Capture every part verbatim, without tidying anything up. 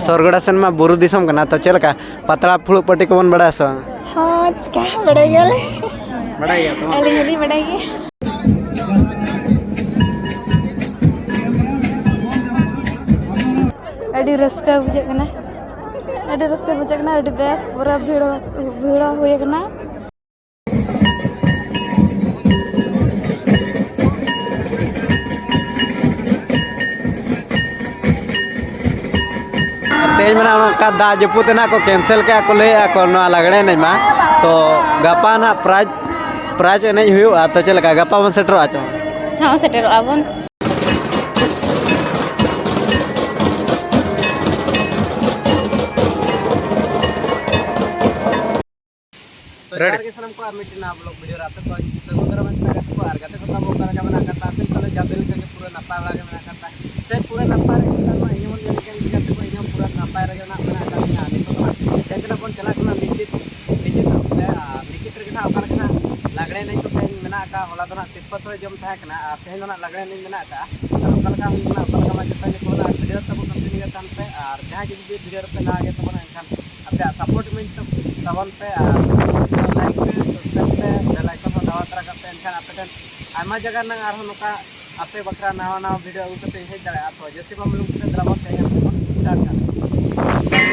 ᱥᱚᱨᱜᱚᱲᱟ ᱥᱮᱱ ᱢᱟ ᱵᱩᱨᱩ ᱫᱤᱥᱚᱢ ᱠᱟᱱᱟ, ᱛᱚ ᱪᱮᱫ ᱞᱮᱠᱟ ᱯᱟᱛᱲᱟ ᱯᱷᱩᱲᱩᱜ ᱯᱟᱹᱴᱤ ᱠᱚᱵᱚᱱ ᱵᱟᱲᱟᱭᱟ ᱥᱮ ᱵᱟᱝ? ᱦᱚᱸ, ᱪᱤᱠᱟ ᱵᱟᱲᱟᱭ ᱜᱮᱭᱟᱞᱮ᱾ ᱵᱟᱲᱟᱭ ᱜᱮᱭᱟ ᱛᱚ? ᱟᱹᱞᱤᱧ ᱦᱚᱸᱞᱤᱧ ᱵᱟᱲᱟᱭ ᱜᱮᱭᱟ᱾ ᱟᱹᱰᱤ ᱨᱟᱹᱥᱠᱟᱹ ᱵᱩᱡᱷᱟᱹᱜ ᱠᱟᱱᱟ, ᱟᱹᱰᱤ ᱨᱟᱹᱥᱠᱟᱹ ᱵᱩᱡᱷᱟᱹᱜ ᱠᱟᱱᱟ, ᱟᱹᱰᱤ ᱵᱮᱥ ᱯᱩᱨᱟᱹ ᱵᱷᱤᱲ, ᱵᱷᱤᱲ ᱦᱩᱭ ᱠᱟᱱᱟ᱾ ᱛᱮᱦᱮᱧ ᱢᱟ ᱱᱟᱜ ᱚᱱᱠᱟ ᱫᱟᱜ ᱡᱟᱹᱯᱩᱫ ᱛᱮ ᱱᱟᱜ ᱠᱚ ᱠᱮᱱᱥᱮᱞ ᱠᱮᱜᱼᱟ ᱠᱚ, ᱞᱟᱹᱭᱮᱜᱼᱟ ᱠᱚ ᱱᱚᱣᱟ ᱞᱟᱜᱽᱲᱮ ᱮᱱᱮᱡ ᱢᱟ᱾ ᱛᱚ ᱜᱟᱯᱟ ᱱᱟᱜ ᱯᱨᱟᱭᱤᱡᱽ, ᱯᱨᱟᱭᱤᱡᱽ ᱮᱱᱮᱡ ᱦᱩᱭᱩᱜᱼᱟ, ᱛᱚ ᱪᱮᱫ ᱞᱮᱠᱟ ᱜᱟᱯᱟ ᱵᱚᱱ ᱥᱮᱴᱮᱨᱚᱜᱼᱟ ᱪᱮ ᱵᱟᱝ? ᱦᱚᱸ, ᱥᱮᱴᱮᱨᱚᱜᱼᱟ ᱵᱚᱱ᱾ ᱛᱚ ᱡᱚᱦᱟᱨ ᱜᱮ ᱥᱟᱱᱟᱢ ᱠᱚ, ᱟᱨ ᱢᱤᱫᱴᱮᱱ ᱱᱟᱣᱟ vlog video ᱨᱮ ᱟᱯᱮ ᱠᱚ ᱥᱟᱹᱜᱩᱱ ᱫᱟᱨᱟᱢ ᱮ ᱠᱟᱱᱟ ᱠᱚ᱾ ᱟᱨ ᱜᱟᱛᱮ ᱠᱚ ᱛᱟᱵᱚ ᱚᱠᱟ ᱞᱮᱠᱟ ᱢᱮᱱᱟᱜ ᱟᱠᱟᱫ ᱯᱮᱭᱟ? ᱟᱥᱟ ᱠᱚᱨᱮ ᱡᱟᱦᱟᱸ ᱞᱮᱠᱟ ᱜᱮ ᱯᱩᱨᱟᱹ ᱱᱟᱯᱟᱭ ᱵᱟᱲᱟ ᱜᱮ ᱢᱮᱱᱟᱜ ᱟᱠᱟᱫ ᱯᱮᱭᱟ᱾ ᱥᱮ ᱯᱩᱨᱟᱹ ᱱᱟᱯᱟᱭ ᱨᱮ ᱢᱮᱱᱟᱜ ᱢᱟ, ᱤᱧ ᱦᱚᱸ ᱧᱮᱞ ᱠᱟᱱ ᱜᱮᱭᱟ ᱯᱮ, ᱤᱧ ᱦᱚᱸ ᱯᱩᱨᱟᱹ ᱱᱟᱯᱟᱭ ᱨᱮᱜᱮ ᱱᱟᱜ ᱢᱮᱱᱟᱜ ᱟᱠᱟᱫ ᱞᱤᱧᱟ᱾ ᱟᱨ ᱱᱤᱛᱚᱜ ᱫᱚ ᱦᱟᱸᱜ ᱡᱟᱦᱟᱸ ᱛᱤᱱᱟᱹᱜ ᱵᱚᱱ ᱪᱟᱞᱟᱜ ᱠᱟᱱᱟ ᱢᱤᱫᱴᱤᱡ, ᱢᱤᱫᱴᱤᱡ ᱛᱮ, ᱟᱨ ᱢᱤᱫᱴᱤᱡ ᱨᱮᱜᱮ ᱱᱟᱜ ᱚᱠᱟ ᱞᱮᱠᱟ ᱱᱟᱜ ᱞᱟᱜᱽᱲᱮ ᱮᱱᱮᱡ ᱠᱚ ᱛᱮᱦᱮᱧ ᱢᱮᱱᱟᱜ ᱟᱠᱟᱫ᱾ ᱦᱚᱞᱟ ᱫᱚ ᱱᱟᱜ ᱥᱤᱨᱯᱟᱹ ᱛᱷᱚᱲᱟ ᱡᱚᱢ ᱛᱟᱦᱮᱸ ᱠᱟᱱᱟ, ᱟᱨ ᱛᱮᱦᱮᱧ ᱫᱚ ᱱᱟᱜ ᱞᱟᱜᱽᱲᱮ ᱮᱱᱮᱡ ᱢᱮᱱᱟᱜ ᱟᱠᱟᱫᱼᱟ᱾ ᱟᱨ ᱚᱠᱟ ᱞᱮᱠᱟ ᱦᱩᱭᱩᱜ ᱠᱟᱱᱟ, ᱚᱠᱟ ᱞᱮᱠᱟ ᱵᱟᱝ, ᱡᱚᱛᱚ ᱧᱮᱯᱚᱞ ᱱᱟᱜ video ᱨᱮ ᱛᱟᱵᱚ continue ᱜᱮ ᱛᱟᱦᱮᱱ ᱯᱮ᱾ ᱟᱨ ᱡᱟᱦᱟᱸᱭ ᱡᱩᱫᱤ video ᱨᱮᱯᱮ ᱱᱟᱣᱟ ᱜᱮ ᱛᱟᱵᱚᱱᱟ, ᱮᱱᱠᱷᱟᱱ ᱟᱯᱮᱭᱟᱜ support ᱢᱮᱱ ᱛᱟᱵᱚᱱ ᱯᱮ, ᱟᱨ like ᱯᱮ, subscribe ᱯᱮ, bell icon ᱦᱚᱸ ᱫᱟᱵᱟᱣ ᱛᱟᱨᱟ ᱠᱟᱜ ᱯᱮ᱾ ᱮᱱᱠᱷᱟᱱ ᱟᱯᱮ ᱴᱷᱮᱱ ᱟᱭᱢᱟ ᱡᱟᱭᱜᱟ ᱨᱮᱱᱟᱜ ᱟᱨᱦᱚᱸ ᱱᱚᱝᱠᱟ ᱟᱯᱮ ᱵᱟᱠᱷᱨᱟ ᱱᱟᱣᱟ ᱱᱟᱣᱟ video ᱟᱹᱜᱩ ᱠᱟᱛᱮ ᱤᱧ ᱦᱮᱡ ᱫᱟᱲᱮᱭᱟᱜᱼᱟ᱾ ᱛᱚ ᱡᱟᱹᱥᱛᱤ ᱵᱟᱝ ᱵᱤᱞᱚᱢ ᱠᱟᱛᱮ ᱫᱮᱞᱟ ᱵᱚᱱ ᱛᱮᱦᱮᱧ ᱟᱵᱚ ᱵᱚᱱ start ᱠᱟᱜᱼᱟ᱾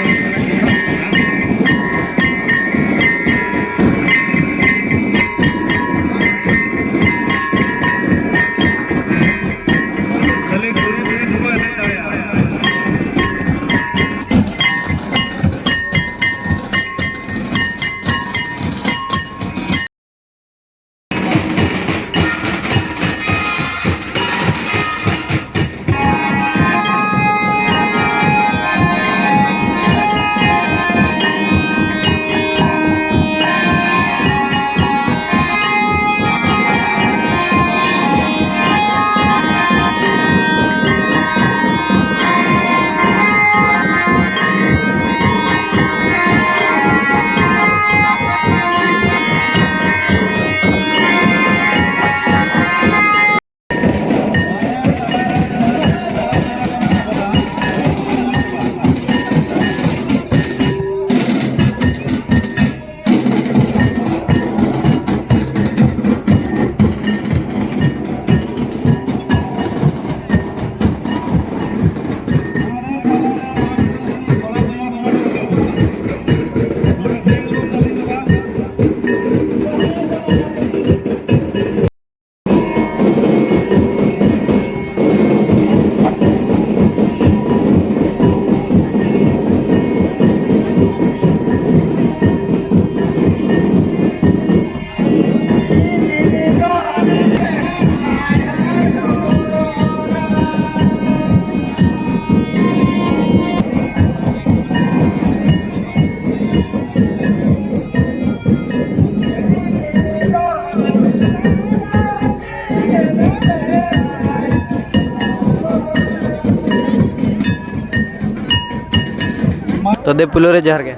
ᱥᱚᱫᱮ ᱯᱩᱞᱩ ᱨᱮ ᱡᱚᱦᱟᱨ ᱜᱮ᱾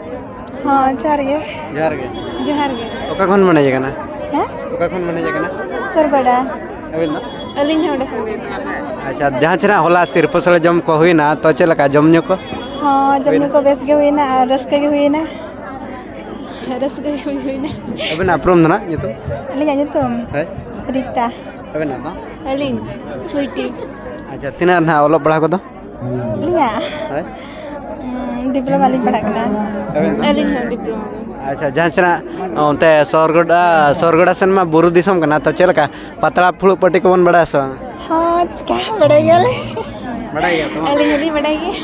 ᱦᱚᱸ, ᱡᱚᱦᱟᱨ ᱜᱮ᱾ ᱡᱚᱦᱟᱨ ᱜᱮ᱾ ᱡᱚᱦᱟᱨ ᱜᱮ᱾ ᱚᱠᱟ ᱠᱷᱚᱱ ᱵᱮᱱ ᱦᱮᱡ ᱟᱠᱟᱱᱟ? ᱦᱮᱸ? ᱚᱠᱟ ᱠᱷᱚᱱ ᱵᱮᱱ ᱦᱮᱡ ᱟᱠᱟᱱᱟ? ᱥᱚᱨᱜᱚᱰᱟ᱾ ᱟᱹᱵᱤᱱ ᱫᱚ? ᱟᱹᱞᱤᱧ ᱦᱚᱸ ᱚᱸᱰᱮ ᱠᱷᱚᱱ ᱜᱮ᱾ ᱟᱪᱪᱷᱟ, ᱡᱟᱦᱟᱸ ᱪᱮ ᱱᱟᱜ ᱦᱚᱞᱟ ᱥᱤᱨᱯᱟᱹ ᱥᱳᱲᱮ ᱡᱚᱢ ᱠᱚ ᱦᱩᱭᱱᱟ, ᱛᱚ ᱪᱮᱫ ᱞᱮᱠᱟ ᱡᱚᱢ ᱧᱩ ᱠᱚ? ᱦᱚᱸ, ᱡᱚᱢ ᱧᱩ ᱠᱚ ᱵᱮᱥ ᱜᱮ ᱦᱩᱭᱱᱟ ᱟᱨ ᱨᱟᱹᱥᱠᱟᱹ ᱜᱮ ᱦᱩᱭᱱᱟ᱾ ᱨᱟᱹᱥᱠᱟᱹ ᱜᱮ ᱦᱩᱭᱱᱟ᱾ ᱟᱹᱵᱤᱱᱟᱜ ᱩᱯᱨᱩᱢ ᱫᱚ ᱱᱟᱜ, ᱧᱩᱛᱩᱢ? ᱟᱹᱞᱤᱧᱟᱜ ᱧᱩᱛᱩᱢ? ᱦᱳᱭ᱾ ᱨᱤᱛᱟ᱾ ᱟᱹᱵᱤᱱᱟᱜ ᱫᱚ? ᱟᱹᱞᱤᱧ, ᱥᱩᱭᱴᱤ᱾ ᱟᱪᱪᱷᱟ, ᱛᱤᱱᱟᱹᱜ ᱱᱟᱦᱟᱜ ᱚᱞᱚᱜ ᱯᱟᱲᱦᱟᱣ ᱠᱚᱫᱚ? ᱟᱹᱞᱤᱧᱟᱜ? ᱦᱳᱭ᱾ ᱩᱸ, diploma ᱞᱤᱧ ᱯᱟᱲᱦᱟᱜ ᱠᱟᱱᱟ᱾ ᱟᱹᱵᱤᱱ ᱫᱚ? ᱟᱹᱞᱤᱧ ᱦᱚᱸ diploma᱾ ᱟᱪᱪᱷᱟ, ᱡᱟᱦᱟᱸ ᱥᱮᱱᱟᱜ ᱚᱱᱛᱮ ᱥᱚᱨᱜᱚᱰᱟ, ᱥᱚᱨᱜᱚᱰᱟ ᱥᱮᱱ ᱢᱟ ᱵᱩᱨᱩ ᱫᱤᱥᱚᱢ ᱠᱟᱱᱟ, ᱛᱚ ᱪᱮᱫ ᱞᱮᱠᱟ ᱯᱟᱛᱲᱟ ᱯᱷᱩᱲᱩᱜ ᱯᱟᱹᱴᱤ ᱠᱚᱵᱚᱱ ᱵᱟᱲᱟᱭᱟ ᱥᱮ ᱵᱟᱝ? ᱦᱚᱸ, ᱪᱤᱠᱟ ᱵᱟᱲᱟᱭ ᱜᱮᱭᱟᱞᱮ᱾ ᱵᱟᱲᱟᱭ ᱜᱮᱭᱟ ᱯᱮ ᱵᱟᱝ? ᱟᱹᱞᱤᱧ ᱦᱚᱸᱞᱤᱧ ᱵᱟᱲᱟᱭ ᱜᱮᱭᱟ᱾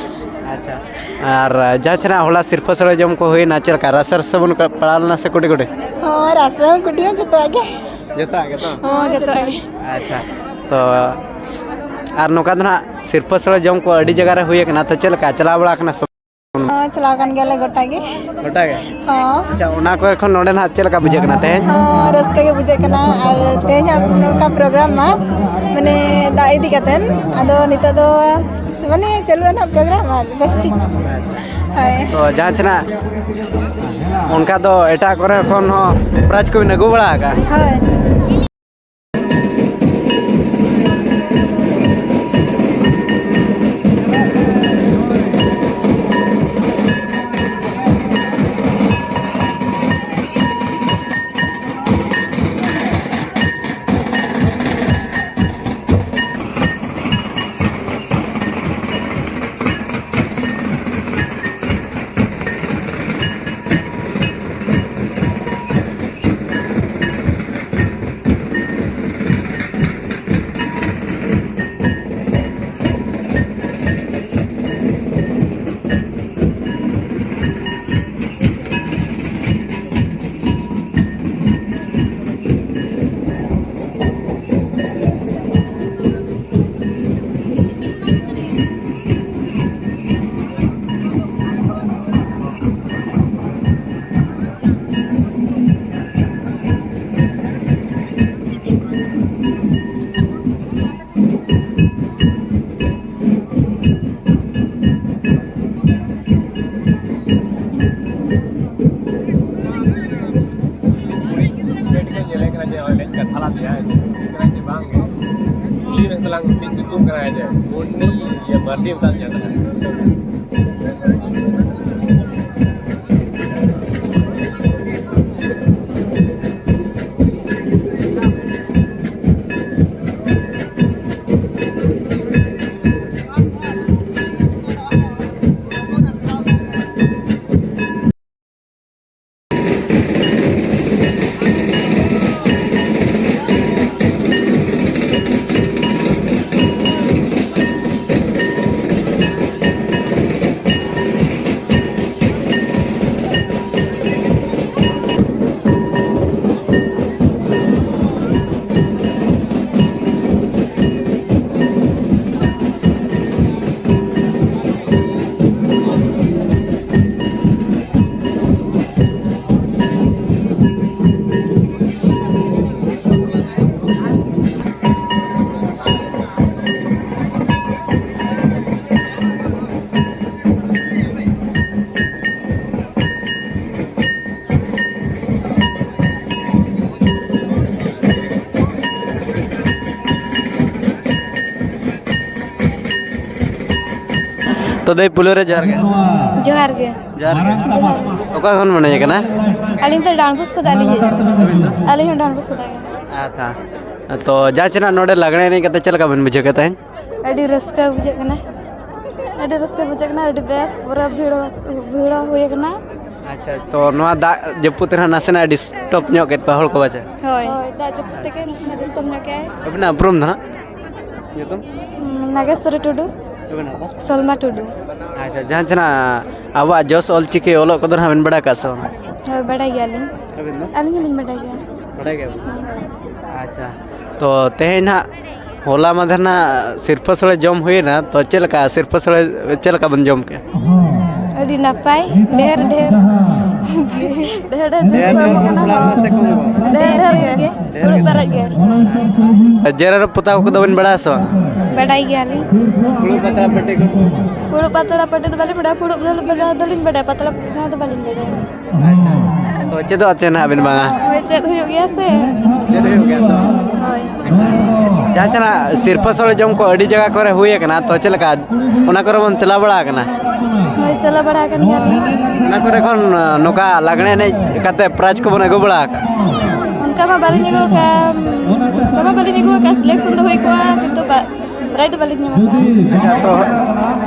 ᱟᱪᱪᱷᱟ, ᱟᱨ ᱡᱟᱦᱟᱸ ᱥᱮᱱᱟᱜ ᱦᱚᱞᱟ ᱥᱤᱨᱯᱟᱹ ᱥᱳᱲᱮ ᱡᱚᱢ ᱠᱚ ᱦᱩᱭᱱᱟ, ᱪᱮᱫ ᱞᱮᱠᱟ ᱨᱟᱥᱮ ᱨᱟᱥᱮ ᱵᱚᱱ ᱯᱟᱲᱟᱣ ᱞᱮᱱᱟ ᱥᱮ ᱠᱩᱴᱤ ᱠᱩᱴᱤ? ᱦᱚᱸ, ᱨᱟᱥᱮ ᱦᱚᱸ ᱠᱩᱴᱤ ᱦᱚᱸ ᱡᱚᱛᱚᱣᱟᱜ ᱜᱮ᱾ ᱡᱚᱛᱚᱣᱟᱜ ᱜᱮ ᱛᱚ? ᱦᱚᱸ, ᱡᱚᱛᱚᱣᱟᱜ ᱜᱮ᱾ ᱟᱪᱪᱷᱟ, ᱛᱚ ᱟᱨ ᱱᱚᱝᱠᱟ ᱫᱚ ᱱᱟᱦᱟᱜ ᱥᱤᱨᱯᱟᱹ ᱥᱳᱲᱮ ᱡᱚᱢ ᱠᱚ ᱟᱹᱰᱤ ᱡᱟᱭᱜᱟ ᱨᱮ ᱦᱩᱭ ᱟᱠᱟᱱᱟ, ᱛᱚ ᱪᱮᱫ ᱞᱮᱠᱟ ᱪᱟᱞᱟᱣ ᱵᱟᱲᱟ ᱟᱠᱟᱱᱟ ᱥᱮ ᱵᱟᱝ? ᱦᱚᱸ, ᱪᱟᱞᱟᱣ ᱟᱠᱟᱱ ᱜᱮᱭᱟᱞᱮ ᱜᱚᱴᱟ ᱜᱮ᱾ ᱜᱚᱴᱟ ᱜᱮ? ᱦᱚᱸ᱾ ᱟᱪᱪᱷᱟ, ᱚᱱᱟ ᱠᱚᱨᱮ ᱠᱷᱚᱱ ᱱᱚᱰᱮ ᱱᱟᱦᱟᱜ ᱪᱮᱫ ᱞᱮᱠᱟ ᱵᱩᱡᱷᱟᱹᱜ ᱠᱟᱱᱟ ᱛᱮᱦᱮᱧ? ᱦᱚᱸ, ᱨᱟᱹᱥᱠᱟᱹ ᱜᱮ ᱵᱩᱡᱷᱟᱹᱜ ᱠᱟᱱᱟ᱾ ᱟᱨ ᱛᱮᱦᱮᱧᱟᱜ ᱱᱚᱝᱠᱟ program ᱢᱟ, ᱢᱟᱱᱮ, ᱫᱟᱜ ᱤᱫᱤ ᱠᱟᱛᱮᱱ, ᱟᱫᱚ ᱱᱤᱛᱚᱜ ᱫᱚ, ᱢᱟᱱᱮ, ᱪᱟᱹᱞᱩᱜᱼᱟ ᱱᱟᱦᱟᱜ program ᱟᱨ ᱵᱮᱥ ᱴᱷᱤᱠ᱾ ᱟᱪᱪᱷᱟ᱾ ᱦᱳᱭ᱾ ᱛᱚ, ᱡᱟᱦᱟᱸ ᱪᱮᱱᱟᱜ ᱚᱱᱠᱟ ᱫᱚ ᱮᱴᱟᱜ ᱠᱚᱨᱮ ᱠᱷᱚᱱ ᱦᱚᱸ prize ᱠᱚᱵᱤᱱ ᱟᱹᱜᱩ ᱵᱟᱲᱟ ᱟᱠᱟᱫᱼᱟ? ᱦᱳᱭ᱾ ᱠᱟᱱᱟ ᱡᱮ ᱵᱟᱝ ᱜᱮ᱾ ᱠᱩᱞᱤ ᱢᱮ ᱛᱟᱞᱟᱝ, ᱪᱮᱫ ᱧᱩᱛᱩᱢ ᱠᱟᱱᱟ ᱡᱮ? ᱢᱩᱱᱱᱤ, ᱤᱭᱟᱹ, ᱢᱟᱨᱰᱤ ᱢᱮᱛᱟᱫ ᱢᱮᱭᱟ ᱛᱟᱦᱮᱸᱫ᱾ ᱛᱚ ᱫᱟᱹᱭ, ᱯᱩᱭᱞᱩ ᱨᱮ ᱡᱚᱦᱟᱨ ᱜᱮ᱾ ᱡᱚᱦᱟᱨ ᱜᱮ᱾ ᱡᱚᱦᱟᱨ ᱜᱮ᱾ ᱡᱚᱦᱟᱨ ᱜᱮ᱾ ᱚᱠᱟ ᱠᱷᱚᱱ ᱵᱮᱱ ᱦᱮᱡ ᱟᱠᱟᱱᱟ? ᱟᱹᱞᱤᱧ ᱫᱚ ᱰᱟᱱᱵᱚᱥᱠᱚ ᱫᱚ ᱟᱹᱞᱤᱧ ᱦᱮᱡ ᱟᱠᱟᱱᱟ᱾ ᱟᱹᱞᱤᱧ ᱦᱚᱸ ᱰᱟᱱᱵᱚᱥᱠᱚ ᱫᱚ ᱜᱮ᱾ ᱟᱪᱪᱷᱟ᱾ ᱛᱚ ᱡᱟᱦᱟᱸ ᱪᱮᱱᱟᱜ ᱱᱚᱰᱮ ᱞᱟᱜᱽᱬᱮ ᱮᱱᱮᱡ ᱠᱟᱛᱮ ᱪᱮᱫ ᱞᱮᱠᱟ ᱵᱮᱱ ᱵᱩᱡᱷᱟᱹᱣ ᱠᱮᱫ ᱛᱟᱦᱮᱸᱫ? ᱟᱹᱰᱤ ᱨᱟᱹᱥᱠᱟᱹ ᱵᱩᱡᱷᱟᱹᱜ ᱠᱟᱱᱟ᱾ ᱟᱹᱰᱤ ᱨᱟᱹᱥᱠᱟᱹ ᱵᱩᱡᱷᱟᱹᱜ ᱠᱟᱱᱟ, ᱟᱹᱰᱤ ᱵᱮᱥ, ᱯᱩᱨᱟᱹ ᱵᱷᱤᱲ, ᱵᱷᱤᱲ ᱦᱩᱭ ᱟᱠᱟᱱᱟ᱾ ᱟᱪᱪᱷᱟ, ᱛᱚ ᱱᱚᱣᱟ ᱫᱟᱜ ᱡᱟᱹᱯᱩᱫ ᱨᱮᱦᱚᱸ ᱱᱟᱥᱮᱱᱟᱜ ᱰᱤᱥᱴᱟᱵᱽ ᱧᱚᱜ ᱠᱮᱫ ᱠᱚᱣᱟ ᱦᱚᱲ ᱠᱚ ᱯᱟᱪᱮ? ᱦᱳᱭ᱾ ᱦᱳᱭ, ᱫᱟᱜ ᱡᱟᱹᱯᱩᱫ ᱛᱮᱜᱮ ᱱᱟᱥᱮᱱᱟᱜ ᱰᱤᱥᱴᱟᱵᱽ ᱧᱚᱜ ᱠᱮᱜᱼᱟᱭ᱾ ᱟᱹᱵᱤᱱᱟᱜ ᱩᱯᱨᱩᱢ ᱫᱚ ᱱᱟᱦᱟᱜ? ᱧᱩᱛᱩᱢ? ᱩᱸ, ᱱᱟᱜᱮᱥᱣᱚᱨᱤ ᱴᱩᱰᱩ᱾ ᱟᱹᱵᱤᱱᱟᱜ ᱫᱚ? ᱥᱚᱞᱢᱟ ᱴᱩᱰᱩ᱾ ᱟᱪᱪᱷᱟ, ᱡᱟᱦᱟᱸ ᱪᱮᱱᱟᱜ ᱟᱵᱚᱣᱟᱜ ᱡᱚᱥ ᱚᱞ ᱪᱤᱠᱤ ᱚᱞᱚᱜ ᱠᱚᱫᱚ ᱱᱟᱦᱟᱜ ᱵᱤᱱ ᱵᱟᱲᱟᱭ ᱠᱟᱜ ᱥᱮ ᱵᱟᱝ? ᱦᱳᱭ, ᱵᱟᱰᱟᱭ ᱜᱮᱭᱟᱞᱤᱧ᱾ ᱟᱹᱵᱤᱱ ᱫᱚ? ᱟᱹᱞᱤᱧ ᱦᱚᱸᱞᱤᱧ ᱵᱟᱰᱟᱭ ᱜᱮᱭᱟ᱾ ᱵᱟᱰᱟᱭ ᱜᱮᱭᱟ ᱵᱤᱱ? ᱦᱮᱸ᱾ ᱟᱪᱪᱷᱟ, ᱛᱚ ᱛᱮᱦᱮᱧ ᱱᱟᱦᱟᱜ, ᱦᱚᱞᱟ ᱢᱟᱫᱷᱮᱨ ᱱᱟᱦᱟᱜ ᱥᱤᱨᱯᱟᱹ ᱥᱳᱲᱮ ᱡᱚᱢ ᱦᱩᱭᱱᱟ, ᱛᱚ ᱪᱮᱫ ᱞᱮᱠᱟ ᱥᱤᱨᱯᱟᱹ ᱥᱳᱲᱮ ᱪᱮᱫ ᱞᱮᱠᱟ ᱵᱤᱱ ᱡᱚᱢ ᱠᱮᱜᱼᱟ? ᱟᱹᱰᱤ ᱱᱟᱯᱟᱭ, ᱰᱷᱮᱨ ᱰᱷᱮᱨ᱾ ᱰᱷᱮᱨ ᱰᱷᱮᱨ ᱡᱤᱞ ᱠᱚ ᱮᱢᱚᱜ ᱠᱟᱱᱟ᱾ ᱰᱷᱮᱨ ᱰᱷᱮᱨ ᱜᱮ᱾ ᱯᱷᱩᱲᱩᱜ ᱯᱮᱨᱮᱡ ᱜᱮ᱾ ᱡᱮᱨᱮᱲ ᱯᱚᱛᱟᱣ ᱠᱚᱫᱚ ᱵᱤᱱ ᱵᱟᱲᱟᱭᱟ ᱥᱮ ᱵᱟᱝ? ᱵᱟᱰᱟᱭ ᱜᱮᱭᱟᱞᱤᱧ᱾ ᱯᱷᱩᱲᱩᱜ ᱯᱟᱛᱲᱟ ᱯᱟᱹᱴᱤ ᱠᱚ? ᱯᱷᱩᱲᱩᱜ ᱯᱟᱛᱲᱟ ᱯᱟᱹᱴᱤ ᱫᱚ ᱵᱟᱹᱞᱤᱧ ᱵᱟᱰᱟᱭᱟ, ᱯᱷᱩᱲᱩᱜ ᱫᱚ ᱵᱮᱱᱟᱣ ᱫᱚᱞᱤᱧ ᱵᱟᱰᱟᱭᱟ, ᱯᱟᱛᱲᱟ ᱵᱮᱱᱟᱣ ᱫᱚ ᱵᱟᱹᱞᱤᱧ ᱵᱟᱰᱟᱭᱟ᱾ ᱟᱪᱪᱷᱟ, ᱛᱚ ᱪᱮᱫᱚᱜ ᱪᱮᱫ ᱱᱟᱦᱟᱜ ᱵᱤᱱ ᱵᱟᱝᱟ? ᱦᱳᱭ, ᱪᱮᱫ ᱦᱩᱭᱩᱜ ᱜᱮᱭᱟ ᱥᱮ᱾ ᱪᱮᱫ ᱦᱩᱭᱩᱜ ᱜᱮᱭᱟ ᱛᱚ? ᱦᱳᱭ᱾ ᱡᱟᱦᱟᱸ ᱪᱮᱱᱟᱜ ᱥᱤᱨᱯᱟᱹ ᱥᱚᱲᱮ ᱡᱚᱢ ᱠᱚ ᱟᱹᱰᱤ ᱡᱟᱭᱜᱟ ᱠᱚᱨᱮ ᱦᱩᱭ ᱟᱠᱟᱱᱟ, ᱛᱚ ᱪᱮᱫ ᱞᱮᱠᱟ ᱚᱱᱟ ᱠᱚᱨᱮ ᱵᱚᱱ ᱪᱟᱞᱟᱣ ᱵᱟᱲᱟ ᱟᱠᱟᱱᱟ? ᱦᱳᱭ, ᱪᱟᱞᱟᱣ ᱵᱟᱲᱟ ᱟᱠᱟᱱ ᱜᱮᱭᱟᱞᱤᱧ᱾ ᱚᱱᱟ ᱠᱚᱨᱮ ᱠᱷᱚᱱ ᱱᱚᱝᱠᱟ ᱞᱟᱜᱽᱬᱮ ᱮᱱᱮᱡ ᱠᱟᱛᱮ ᱯᱨᱟᱭᱤᱡᱽ ᱠᱚᱵᱚᱱ ᱟᱹᱜᱩ ᱵᱟᱲᱟ ᱟᱠᱟᱫ? ᱚᱱᱠᱟ ᱢᱟ ᱵᱟᱹᱞᱤᱧ ᱟᱹᱜᱩ ᱟᱠᱟᱫᱼᱟ, ᱚᱱᱠᱟ ᱢᱟ ᱵᱟᱹᱞᱤᱧ ᱟᱹᱜᱩ ᱟᱠᱟᱫᱼᱟ, ᱥᱤᱞᱮᱠᱥᱚᱱ ᱫᱚ ᱦᱩᱭ ᱠᱚᱜᱼᱟ, ᱠᱤᱱᱛᱩ ᱵᱟ-, ᱯᱨᱟᱭᱤᱡᱽ ᱫᱚ ᱵᱟᱹᱞᱤᱧ ᱧᱟᱢ ᱟᱠᱟᱫᱼᱟ᱾ ᱟᱪᱪᱷᱟ, ᱛᱚ,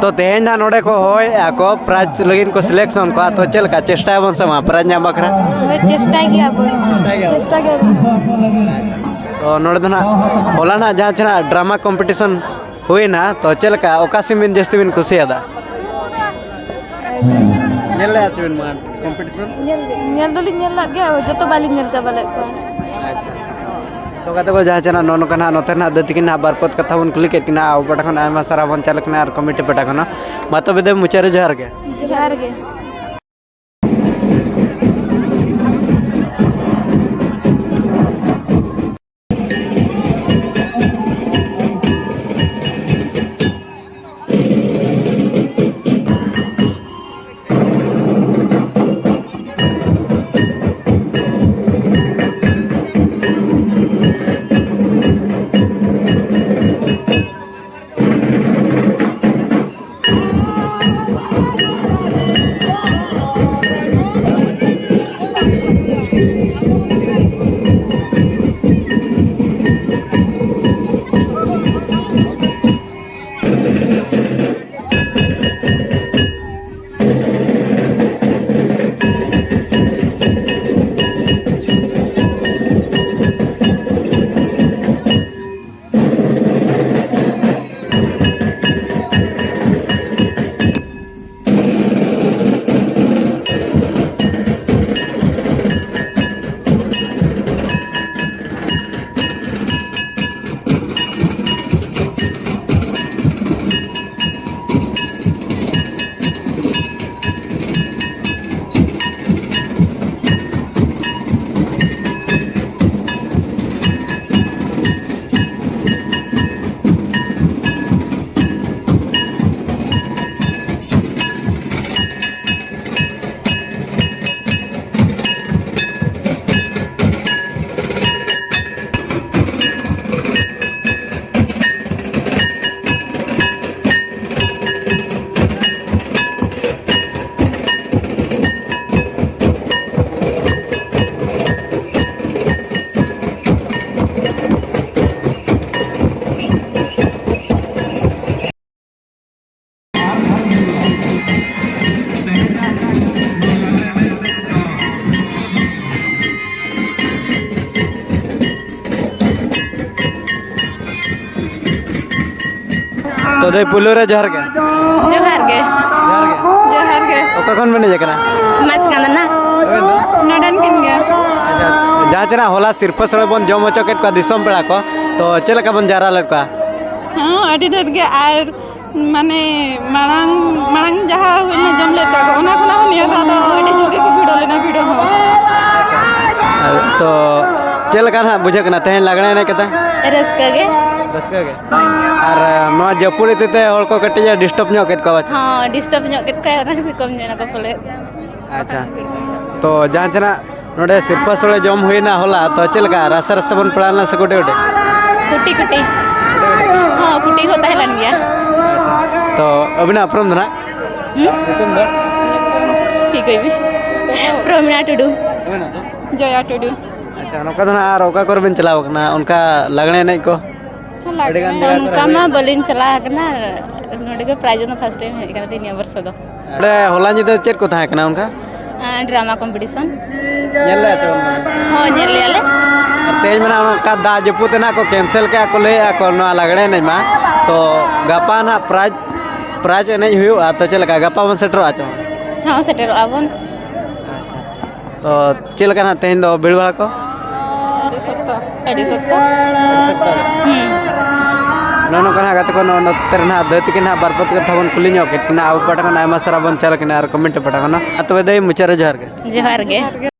ᱛᱚ ᱛᱮᱦᱮᱧ ᱱᱟᱦᱟᱜ ᱱᱚᱰᱮ ᱠᱚ ᱦᱚᱦᱚᱭᱮᱫᱼᱟ ᱠᱚ, ᱯᱨᱟᱭᱤᱡᱽ ᱞᱟᱹᱜᱤᱫ ᱠᱚ ᱥᱤᱞᱮᱠᱥᱚᱱ ᱠᱚᱣᱟ, ᱛᱚ ᱪᱮᱫ ᱞᱮᱠᱟ ᱪᱮᱥᱴᱟᱭᱟᱵᱚᱱ ᱥᱮ ᱵᱟᱝ ᱯᱨᱟᱭᱤᱡᱽ ᱧᱟᱢ ᱵᱟᱠᱷᱨᱟ? ᱦᱳᱭ, ᱪᱮᱥᱴᱟᱭ ᱜᱮᱭᱟᱵᱚᱱ᱾ ᱪᱮᱥᱴᱟᱭ ᱜᱮᱭᱟᱵᱚᱱ᱾ ᱪᱮᱥᱴᱟᱭ ᱜᱮᱭᱟᱵᱚᱱ᱾ ᱛᱚ ᱱᱚᱰᱮ ᱫᱚ ᱱᱟᱦᱟᱜ ᱦᱚᱞᱟ ᱱᱟᱦᱟᱜ ᱡᱟᱦᱟᱸ ᱪᱮ ᱱᱟᱦᱟᱜ ᱰᱨᱟᱢᱟ ᱠᱚᱢᱯᱤᱴᱤᱥᱚᱱ ᱦᱩᱭᱱᱟ, ᱛᱚ ᱪᱮᱫ ᱞᱮᱠᱟ, ᱚᱠᱟ ᱥᱤᱱ ᱵᱤᱱ ᱡᱟᱹᱥᱛᱤ ᱵᱤᱱ ᱠᱩᱥᱤᱭᱟᱫᱟ? ᱧᱮᱞ ᱞᱮᱫᱼᱟ ᱪᱮ ᱵᱤᱱ ᱢᱟ ᱠᱚᱢᱯᱤᱴᱤᱥᱚᱱ? ᱧᱮᱞ ᱜᱮ, ᱧᱮᱞ ᱫᱚᱞᱤᱧ ᱧᱮᱞ ᱞᱮᱫ ᱜᱮᱭᱟ, ᱡᱚᱛᱚ ᱵᱟᱹᱞᱤᱧ ᱧᱮᱞ ᱪᱟᱵᱟ ᱞᱮᱫ ᱠᱚᱣᱟ᱾ ᱟᱪᱪᱷᱟ᱾ ᱛᱚ ᱜᱟᱛᱮ ᱠᱚ, ᱡᱟᱦᱟᱸ ᱪᱮ ᱱᱟᱦᱟᱜ ᱱᱚᱜᱼᱚ ᱱᱚᱝᱠᱟ ᱱᱟᱦᱟᱜ ᱱᱚᱛᱮ ᱱᱟᱦᱟᱜ ᱫᱟᱹᱭ ᱛᱟᱹᱠᱤᱱ ᱱᱟᱦᱟᱜ ᱵᱟᱨ ᱯᱚᱫ ᱠᱟᱛᱷᱟ ᱵᱚᱱ ᱠᱩᱞᱤ ᱠᱮᱫ ᱠᱤᱱᱟ, ᱟᱵᱚ ᱯᱟᱦᱴᱟ ᱠᱷᱚᱱ ᱟᱭᱢᱟ ᱥᱟᱨᱦᱟᱣ ᱵᱚᱱ ᱪᱟᱞ ᱟᱠᱤᱱᱟ ᱟᱨ ᱠᱚᱢᱤᱴᱤ ᱯᱟᱦᱴᱟ ᱠᱷᱚᱱ ᱦᱚᱸ᱾ ᱢᱟ ᱛᱚᱵᱮ ᱫᱮ ᱢᱩᱪᱟᱹᱫ ᱨᱮ ᱡᱚᱦᱟᱨ ᱜᱮ᱾ ᱡᱚᱦᱟᱨ ᱜᱮ᱾ ᱛᱚ ᱫᱟᱹᱭ, ᱯᱩᱭᱞᱩ ᱨᱮ ᱡᱚᱦᱟᱨ ᱜᱮ᱾ ᱡᱚᱦᱟᱨ ᱜᱮ᱾ ᱡᱚᱦᱟᱨ ᱜᱮ᱾ ᱡᱚᱦᱟᱨ ᱜᱮ᱾ ᱚᱠᱟ ᱠᱷᱚᱱ ᱵᱮᱱ ᱦᱮᱡ ᱟᱠᱟᱱᱟ? ᱢᱟᱪᱷᱠᱟᱸᱫᱟᱱᱟ᱾ ᱟᱵᱮᱱ ᱫᱚ? ᱱᱚᱰᱮᱱ ᱠᱤᱱ ᱜᱮ᱾ ᱟᱪᱪᱷᱟ, ᱡᱟᱦᱟᱸ ᱪᱮ ᱱᱟᱜ ᱦᱚᱞᱟ ᱥᱤᱨᱯᱟᱹ ᱥᱳᱲᱮ ᱵᱚᱱ ᱡᱚᱢ ᱦᱚᱪᱚ ᱠᱮᱫ ᱠᱚᱣᱟ ᱫᱤᱥᱚᱢ ᱯᱮᱲᱟ ᱠᱚ, ᱛᱚ ᱪᱮᱫ ᱞᱮᱠᱟ ᱵᱚᱱ ᱡᱟᱣᱨᱟ ᱞᱮᱫ ᱠᱚᱣᱟ? ᱦᱚᱸ, ᱟᱹᱰᱤ ᱰᱷᱮᱨ ᱜᱮ᱾ ᱟᱨ ᱢᱟᱱᱮ ᱢᱟᱲᱟᱝ, ᱢᱟᱲᱟᱝ ᱡᱟᱦᱟᱸ ᱦᱩᱭᱱᱟ ᱡᱚᱢ ᱞᱮᱫ ᱠᱚᱣᱟ ᱠᱚ, ᱚᱱᱟ ᱠᱷᱚᱱᱟᱜ ᱦᱚᱸ ᱱᱤᱭᱟᱹ ᱫᱷᱟᱣ ᱫᱚ ᱟᱹᱰᱤ ᱡᱳᱨ ᱜᱮᱠᱚ ᱵᱷᱤᱲᱚ ᱞᱮᱱᱟ, ᱵᱷᱤᱲᱚ ᱦᱚᱸ᱾ ᱛᱚ ᱪᱮᱫ ᱞᱮᱠᱟ ᱱᱟᱦᱟᱜ ᱵᱩᱡᱷᱟᱹᱜ ᱠᱟᱱᱟ ᱛᱮᱦᱮᱧ ᱞᱟᱜᱽᱬᱮ ᱮᱱᱮᱡ ᱠᱟᱛᱮ? ᱨᱟᱹᱥᱠᱟᱹ ᱜᱮ᱾ ᱨᱟᱹᱥᱠᱟᱹ ᱜᱮ᱾ ᱟᱨ ᱱᱚᱣᱟ ᱡᱟᱹᱯᱩᱫ ᱤᱫᱤ ᱛᱮ ᱦᱚᱲ ᱠᱚ ᱠᱟᱹᱴᱤᱡ ᱮ ᱰᱤᱥᱴᱟᱨᱵ ᱧᱚᱜ ᱠᱮᱫ ᱠᱚᱣᱟ ᱯᱟᱪᱮ? ᱦᱚᱸ, ᱰᱤᱥᱴᱟᱨᱵ ᱧᱚᱜ ᱠᱮᱫ ᱠᱚᱣᱟᱭ, ᱚᱱᱟ ᱠᱷᱟᱹᱛᱤᱨ ᱠᱚᱢ ᱧᱚᱜ ᱮᱱᱟ ᱠᱚ ᱯᱟᱞᱮ᱾ ᱟᱪᱪᱷᱟ, ᱛᱚ ᱡᱟᱦᱟᱸ ᱪᱮᱱᱟᱜ ᱱᱚᱰᱮ ᱥᱤᱨᱯᱟᱹ ᱥᱳᱲᱮ ᱡᱚᱢ ᱦᱩᱭᱱᱟ ᱦᱚᱞᱟ, ᱛᱚ ᱪᱮᱫ ᱞᱮᱠᱟ ᱨᱟᱥᱮ ᱨᱟᱥᱮ ᱵᱚᱱ ᱯᱮᱲᱟ ᱞᱮᱱᱟ ᱥᱮ ᱠᱩᱴᱤ ᱠᱩᱴᱤ? ᱠᱩᱴᱤ ᱠᱩᱴᱤ᱾ ᱦᱚᱸ, ᱠᱩᱴᱤ ᱦᱚᱸ ᱛᱟᱦᱮᱸ ᱞᱮᱱ ᱜᱮᱭᱟ᱾ ᱛᱚ ᱟᱹᱵᱤᱱᱟᱜ ᱩᱯᱨᱩᱢ ᱫᱚ ᱱᱟᱜ? ᱦᱩᱸ? ᱧᱩᱛᱩᱢ ᱫᱚ? ᱴᱷᱤᱠ ᱦᱩᱭ ᱵᱤ᱾ ᱯᱨᱚᱢᱤᱞᱟ ᱴᱩᱰᱩ᱾ ᱟᱹᱵᱤᱱᱟᱜ ᱫᱚ? ᱡᱚᱭᱟ ᱴᱩᱰᱩ᱾ ᱟᱪᱪᱷᱟ, ᱱᱚᱝᱠᱟ ᱫᱚ ᱱᱟᱜ ᱟᱨ ᱚᱠᱟ ᱠᱚᱨᱮ ᱵᱤᱱ ᱪᱟᱞᱟᱣ ᱠᱟᱱᱟ ᱚᱱᱠᱟ ᱞᱟᱜᱽᱬᱮ ᱮᱱᱮᱡ ᱠᱚ? ᱞᱟᱜᱽᱬᱮ᱾ ᱟᱹᱰᱤ ᱜᱟᱱ ᱡᱟᱭᱜᱟ ᱠᱚᱨᱮ ᱚᱱᱠᱟ ᱢᱟ ᱦᱩᱭᱩᱜ ᱠᱟᱱᱟ᱾ ᱵᱟᱹᱞᱤᱧ ᱪᱟᱞᱟᱣ ᱟᱠᱟᱱᱟ, ᱱᱚᱰᱮ ᱜᱮ ᱯᱨᱟᱭᱤᱡᱽ ᱫᱚ ᱯᱷᱟᱥᱴ ᱴᱟᱭᱤᱢ ᱦᱮᱡ ᱟᱠᱟᱱᱟ ᱱᱤᱭᱟᱹ ᱵᱚᱨᱥᱚ ᱫᱚ᱾ ᱚᱸᱰᱮ ᱦᱚᱞᱟ ᱧᱤᱫᱟᱹ ᱪᱮᱫ ᱠᱚ ᱛᱟᱦᱮᱸ ᱠᱟᱱᱟ ᱚᱱᱠᱟ? ᱟᱨ ᱰᱨᱟᱢᱟ ᱠᱚᱢᱯᱤᱴᱤᱥᱚᱱ᱾ ᱧᱮᱞ ᱞᱮᱜᱼᱟ ᱪᱮ ᱵᱟᱝ? ᱦᱚᱸ, ᱧᱮᱞ ᱞᱮᱜᱼᱟ ᱞᱮ᱾ ᱟᱨ ᱛᱮᱦᱮᱧ ᱢᱟ ᱱᱟᱜ ᱚᱱᱠᱟ ᱫᱟᱜ ᱡᱟᱹᱯᱩᱫ ᱛᱮ ᱱᱟᱜ ᱠᱚ ᱠᱮᱱᱥᱮᱞ ᱠᱮᱜᱼᱟ ᱠᱚ, ᱞᱟᱹᱭᱮᱜᱼᱟ ᱠᱚ ᱱᱚᱣᱟ ᱞᱟᱜᱽᱲᱮ ᱮᱱᱮᱡ ᱢᱟ᱾ ᱛᱚ ᱜᱟᱯᱟ ᱱᱟᱜ ᱯᱨᱟᱭᱤᱡᱽ, ᱯᱨᱟᱭᱤᱡᱽ ᱮᱱᱮᱡ ᱦᱩᱭᱩᱜᱼᱟ, ᱛᱚ ᱪᱮᱫ ᱞᱮᱠᱟ ᱜᱟᱯᱟ ᱵᱚᱱ ᱥᱮᱴᱮᱨᱚᱜᱼᱟ ᱪᱮ ᱵᱟᱝ? ᱦᱚᱸ, ᱥᱮᱴᱮᱨᱚᱜᱼᱟ ᱵᱚᱱ᱾ ᱟᱪᱪᱷᱟ᱾ ᱛᱚ ᱪᱮᱫ ᱞᱮᱠᱟ ᱱᱟᱜ ᱛᱮᱦᱮᱧ ᱫᱚ ᱵᱷᱤᱲ ᱵᱷᱟᱲ ᱠᱚ? ᱟᱹᱰᱤ ᱥᱚᱠᱛᱚ᱾ ᱟᱹᱰᱤ ᱥᱚᱠᱛᱚ᱾ ᱦᱩᱸ᱾ ᱱᱚᱜᱼᱚ ᱱᱚᱝᱠᱟ ᱱᱟᱜ ᱜᱟᱛᱮ ᱠᱚ, ᱱᱚᱜᱼᱚ ᱱᱚᱛᱮ ᱨᱮ ᱱᱟᱜ ᱫᱟᱹᱭ ᱛᱟᱹᱠᱤᱱ ᱱᱟᱜ ᱵᱟᱨ ᱯᱮ ᱠᱟᱛᱷᱟ ᱵᱚᱱ ᱠᱩᱞᱤ ᱧᱚᱜ ᱠᱮᱫ ᱠᱤᱱᱟ᱾ ᱟᱵᱚ ᱯᱟᱦᱴᱟ ᱠᱷᱚᱱ ᱟᱭᱢᱟ ᱥᱟᱨᱦᱟᱣ ᱵᱚᱱ ᱪᱟᱞ ᱟᱠᱤᱱᱟ ᱟᱨ ᱠᱚᱢᱮᱱᱴ ᱯᱟᱦᱴᱟ ᱠᱷᱚᱱ᱾ ᱟᱨ ᱛᱚᱵᱮ ᱫᱟᱹᱭ, ᱢᱩᱪᱟᱹᱫ ᱨᱮ ᱡᱚᱦᱟᱨ ᱜᱮ᱾ ᱡᱚᱦᱟᱨ ᱜᱮ᱾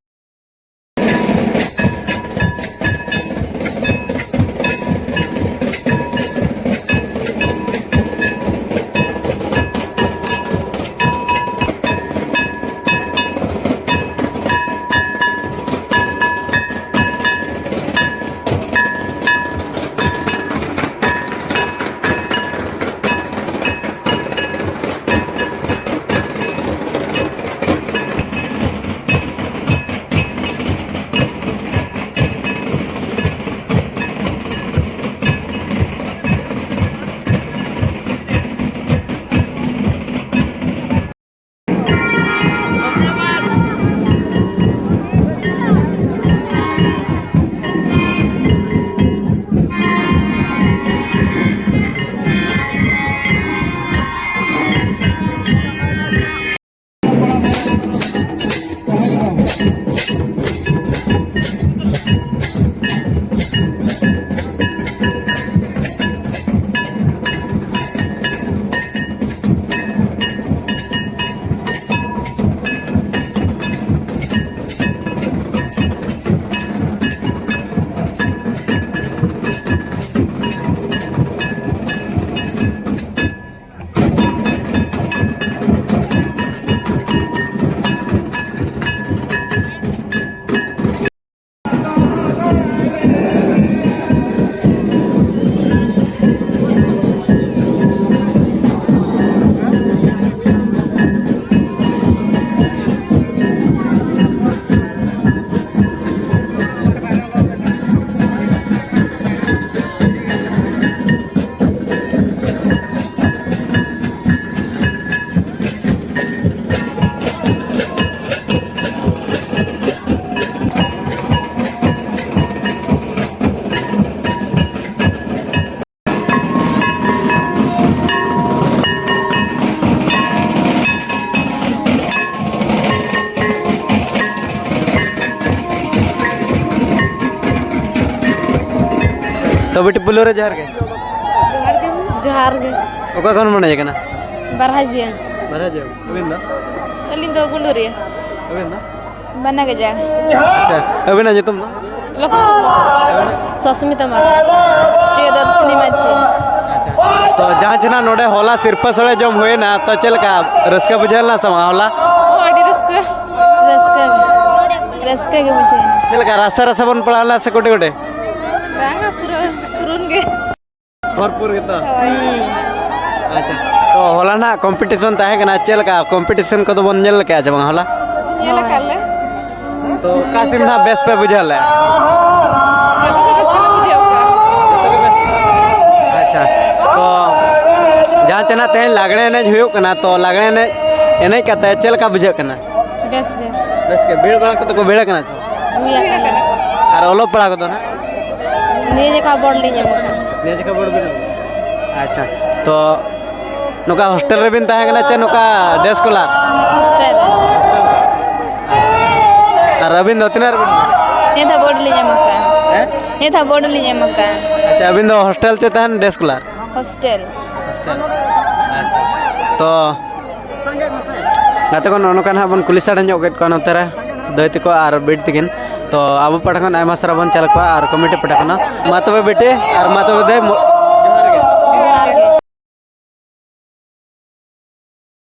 ᱵᱤᱴᱤ ᱯᱩᱞᱩ ᱨᱮ ᱡᱚᱦᱟᱨ ᱜᱮ᱾ ᱡᱚᱦᱟᱨ ᱜᱮ᱾ ᱚᱠᱟ ᱠᱷᱚᱱ ᱵᱚᱱ ᱦᱮᱡ ᱟᱠᱟᱱᱟ? ᱵᱟᱨᱦᱟᱡᱤᱭᱟᱹ᱾ ᱵᱟᱨᱦᱟᱡᱤᱭᱟᱹ᱾ ᱟᱹᱵᱤᱱ ᱫᱚ? ᱟᱹᱞᱤᱧ ᱫᱚ ᱜᱩᱸᱰᱩᱨᱤᱭᱟᱹ᱾ ᱟᱹᱵᱤᱱ ᱫᱚ? ᱵᱟᱱᱟ ᱜᱟᱡᱟᱲ᱾ ᱟᱪᱪᱷᱟ, ᱟᱹᱵᱤᱱᱟᱜ ᱧᱩᱛᱩᱢ ᱫᱚ? ᱞᱚᱠᱷᱢᱚᱱ ᱢᱩᱨᱢᱩ᱾ ᱥᱚᱥᱢᱤᱛᱟ ᱢᱟᱨᱰᱤ᱾ ᱯᱨᱤᱭᱚᱫᱚᱨᱥᱤᱱᱤ ᱢᱟᱹᱡᱷᱤ᱾ ᱟᱪᱪᱷᱟ, ᱛᱚ ᱡᱟᱦᱟᱸ ᱪᱮ ᱱᱟᱜ ᱱᱚᱰᱮ ᱦᱚᱞᱟ ᱥᱤᱨᱯᱟᱹ ᱥᱳᱲᱮ ᱡᱚᱢ ᱦᱩᱭᱱᱟ, ᱛᱚ ᱪᱮᱫ ᱞᱮᱠᱟ ᱨᱟᱹᱥᱠᱟᱹ ᱵᱩᱡᱷᱟᱹᱣ ᱞᱮᱱᱟ ᱥᱮ ᱵᱟᱝ ᱦᱚᱞᱟ? ᱟᱹᱰᱤ ᱨᱟᱹᱥᱠᱟᱹ᱾ ᱨᱟᱹᱥᱠᱟᱹ ᱜᱮ᱾ ᱨᱟᱹᱥᱠᱟᱹ ᱜᱮ ᱵᱩᱡᱷᱟᱹᱣ ᱮᱱᱟ᱾ ᱪᱮᱫ ᱞᱮᱠᱟ ᱨᱟᱥᱮ ᱨᱟᱥᱮ ᱵᱚᱱ ᱯᱟᱲᱟᱣ ᱞᱮᱱᱟ ᱥᱮ ᱠᱩᱴᱤ ᱠᱩᱴᱤ? ᱵᱟᱝᱟ, ᱯᱩᱨᱟᱹ ᱯᱩᱨᱩᱱ ᱜᱮ᱾ ᱵᱷᱚᱨᱯᱩᱨ ᱜᱮᱛᱚ᱾ ᱦᱳᱭ᱾ ᱟᱪᱪᱷᱟ, ᱛᱚ ᱦᱚᱞᱟ ᱱᱟᱜ ᱠᱚᱢᱯᱤᱴᱤᱥᱚᱱ ᱛᱟᱦᱮᱸ ᱠᱟᱱᱟ, ᱪᱮᱫ ᱞᱮᱠᱟ ᱠᱚᱢᱯᱤᱴᱤᱥᱚᱱ ᱠᱚᱫᱚ ᱵᱚᱱ ᱧᱮᱞ ᱞᱮᱫᱼᱟ ᱥᱮ ᱵᱟᱝ ᱦᱚᱞᱟ? ᱧᱮᱞ ᱟᱠᱟᱫ ᱞᱮ᱾ ᱛᱚ ᱚᱠᱟ ᱥᱤᱢ ᱱᱟᱜ ᱵᱮᱥ ᱯᱮ ᱵᱩᱡᱷᱟᱹᱣ ᱞᱮᱫᱼᱟ? ᱡᱚᱛᱚ ᱜᱮ ᱵᱮᱥ ᱜᱮᱞᱮ ᱵᱩᱡᱷᱟᱹᱣ ᱠᱟᱜᱼᱟ᱾ ᱟᱪᱪᱷᱟ, ᱛᱚ ᱡᱟᱦᱟᱸ ᱪᱮ ᱱᱟᱜ ᱛᱮᱦᱮᱧ ᱞᱟᱜᱽᱲᱮ ᱮᱱᱮᱡ ᱦᱩᱭᱩᱜ ᱠᱟᱱᱟ, ᱛᱚ ᱞᱟᱜᱽᱲᱮ ᱮᱱᱮᱡ ᱮᱱᱮᱡ ᱠᱟᱛᱮ ᱪᱮᱫ ᱞᱮᱠᱟ ᱵᱩᱡᱷᱟᱹᱜ ᱠᱟᱱᱟ? ᱵᱮᱥ ᱜᱮ᱾ ᱵᱮᱥ ᱜᱮ᱾ ᱵᱷᱤᱲ ᱵᱟᱲᱟ ᱠᱚᱫᱚ ᱠᱚ ᱵᱷᱤᱲ ᱠᱟᱱᱟ ᱥᱮ ᱵᱟᱝ? ᱦᱩᱭ ᱟᱠᱟᱱᱟ᱾ ᱟᱨ ᱚᱞᱚᱜ ᱯᱟᱲᱦᱟᱣ ᱠᱚᱫᱚ ᱱᱟᱜ? ᱱᱤᱭᱟᱹ ᱡᱚᱠᱷᱟ ᱵᱳᱨᱰ ᱞᱤᱧ ᱮᱢ ᱟᱠᱟᱫᱼᱟ᱾ ᱱᱤᱭᱟᱹ ᱡᱚᱠᱷᱟ ᱵᱳᱨᱰ ᱵᱤᱱ ᱮᱢ? ᱟᱪᱪᱷᱟ, ᱛᱚ ᱱᱚᱝᱠᱟ ᱦᱳᱥᱴᱮᱞ ᱨᱮᱵᱤᱱ ᱛᱟᱦᱮᱸ ᱠᱟᱱᱟ ᱪᱮ ᱱᱚᱝᱠᱟ ᱰᱮ ᱥᱠᱚᱞᱟᱨ? ᱦᱳᱥᱴᱮᱞ ᱨᱮ᱾ ᱟᱨ ᱟᱹᱵᱤᱱ ᱫᱚ ᱛᱤᱱᱟᱹᱜ ᱨᱮᱵᱤᱱ? ᱱᱤᱭᱟᱹ ᱫᱷᱟᱣ ᱵᱳᱨᱰ ᱞᱤᱧ ᱮᱢ ᱟᱠᱟᱫᱼᱟ᱾ ᱦᱮᱸ? ᱱᱤᱭᱟᱹ ᱫᱷᱟᱣ ᱵᱳᱨᱰ ᱞᱤᱧ ᱮᱢ ᱟᱠᱟᱫᱼᱟ᱾ ᱟᱪᱪᱷᱟ, ᱟᱹᱵᱤᱱ ᱫᱚ ᱦᱳᱥᱴᱮᱞ ᱪᱮ ᱛᱟᱦᱮᱱ ᱰᱮ ᱥᱠᱚᱞᱟᱨ? ᱦᱳᱥᱴᱮᱞ᱾ ᱟᱪᱪᱷᱟ, ᱛᱚ ᱜᱟᱛᱮ ᱠᱚ ᱱᱚᱜᱼᱚ ᱱᱚᱝᱠᱟ ᱱᱟᱦᱟᱜ ᱵᱚᱱ ᱠᱩᱞᱤ ᱥᱟᱰᱮ ᱧᱚᱜ ᱠᱮᱫ ᱠᱚᱣᱟ ᱱᱚᱛᱮ ᱨᱮ ᱫᱟᱹᱭ ᱛᱟᱠᱚ ᱟᱨ ᱵᱤᱴ ᱛᱟᱹᱠᱤᱱ᱾ ᱛᱚ ᱟᱵᱚ ᱯᱟᱦᱴᱟ ᱠᱷᱚᱱ ᱟᱭᱢᱟ ᱥᱟᱨᱦᱟᱣ ᱵᱚᱱ ᱪᱟᱞ ᱠᱚᱣᱟ ᱟᱨ ᱠᱚᱢᱤᱴᱤ ᱯᱟᱦᱴᱟ ᱠᱷᱚᱱ ᱦᱚᱸ᱾ ᱢᱟ ᱛᱚᱵᱮ ᱵᱤᱴᱤ ᱟᱨ ᱢᱟ ᱛᱚᱵᱮ ᱫᱟᱹᱭ, ᱢᱚ-,